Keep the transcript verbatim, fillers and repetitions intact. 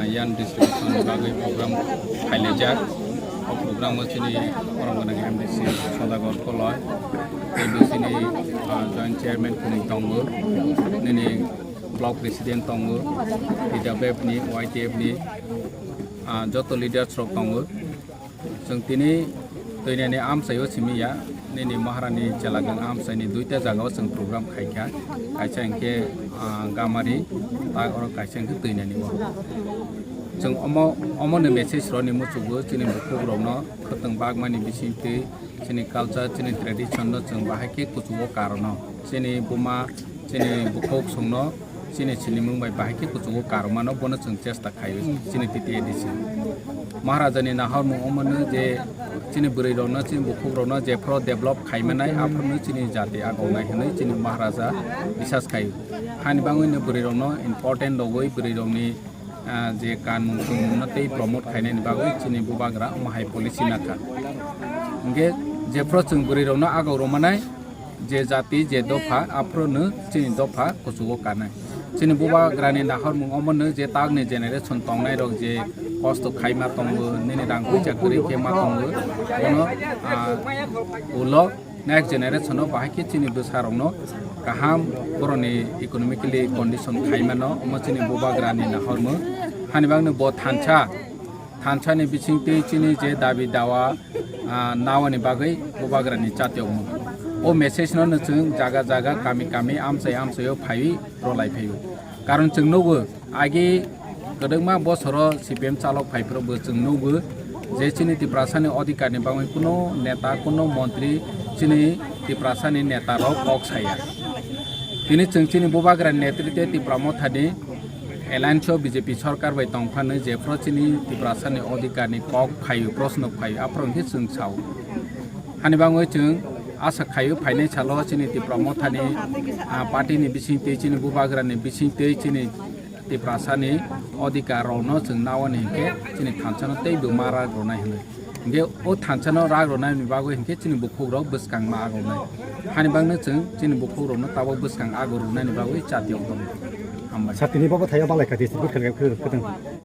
Yan distribution ni bagwi program khailaijak. O program o chini borok gwnang M D C Sodagar Koloi, tei bo chini, ah, joint chairman kwnwi tongo, nini block president tongo, T W F ni, Y T F ni, ah, joto leaders rok tongo. Chwng tini twinani amchaio simi ya, nini Maharani Chelagwng amchaini duita jagao chwng program khaikha, kaisa hinkhe, ah, Gamari, tak oro kaisa hinkhe twinani o. Chwng omo, omono message rwni muchungo chini bukhukrokno khwtwng bagmani bisingtwi chini culture, chini tradition no chwng bahai khe kuchugo karono. Chini buma, chini bukhuk songno chini sinimung bai bahai khe kuchugo karmano bono chwng chesta khaio chini T T A D C. Maharajani nahormung omono je chini bwrwi rokno, chini bukhuk rokno jephru develop khaimanai aphuru chini jati agonai hwnwi chini Maharaja bisas khaio. Hani bangwino bwrwi rokno important rogwi bwrwi rokni, ah, je kanmung chumungno tei promote khainani bagwi chini bubagra omo hai policy nakha. Hinkhe jephru chwng bwrwi rokno agok rwmanai, je jati, je dopha, aphuru no chini dopha kuchugo kanai. Chini bubagrani nahormung omono je takni generation tongnai rok je kosto khaima tongo, nini rang puisa kwrwi khe ma tongo, bono, ah, ulo next generation o bahai khe chini bwsa rokno kaham boroni economically condition khaimano, omo chini bubagrani nahormung. Hani bagwi bo thansa, thansa ni bisingtwi chini je dabi dawa, ah, nawani bagwi bubagrani chatiyokmung. O message no no chwng jaga jaga, kami kami, amchai amchaio phaiwi rwlai phaio. Karon chwng nugo, agi kwdwkma bosoro C P M chalok phaiphuru bo chwng nugo je chini Tiprasani odhikarni bagwi kuno neta, kuno montri chini Tiprasani neta rok kok saya. Tini chwng chini bubagrani netritwe Tipra Mothani alliance o B J P sorkar bai tongphano jephru chini Tiprasani odhikarni kok phaio, proshno phaio, aphuru hinkhe chwng sao. Hani bagwi chwng asa khaio phainai salo chini Tipra Mothani, ah, party ni bisingtwi, chini bubagrani bisingtwi chini Tiprasani odhikar rokno chwng nawani hinkhe chini thansano teibo ma rak rwnai hwnwi. Hinkhe o thansano rak rwnaini bagwi hinkhe chini bukhukrok bwskang ma agonai. Hani bagwi chwng chini bukhukrokno tabuk bwskang ago rwnaini bagwi chatiyok tongo. Hambai. Satini babo thaya balai kha district khe khe khe.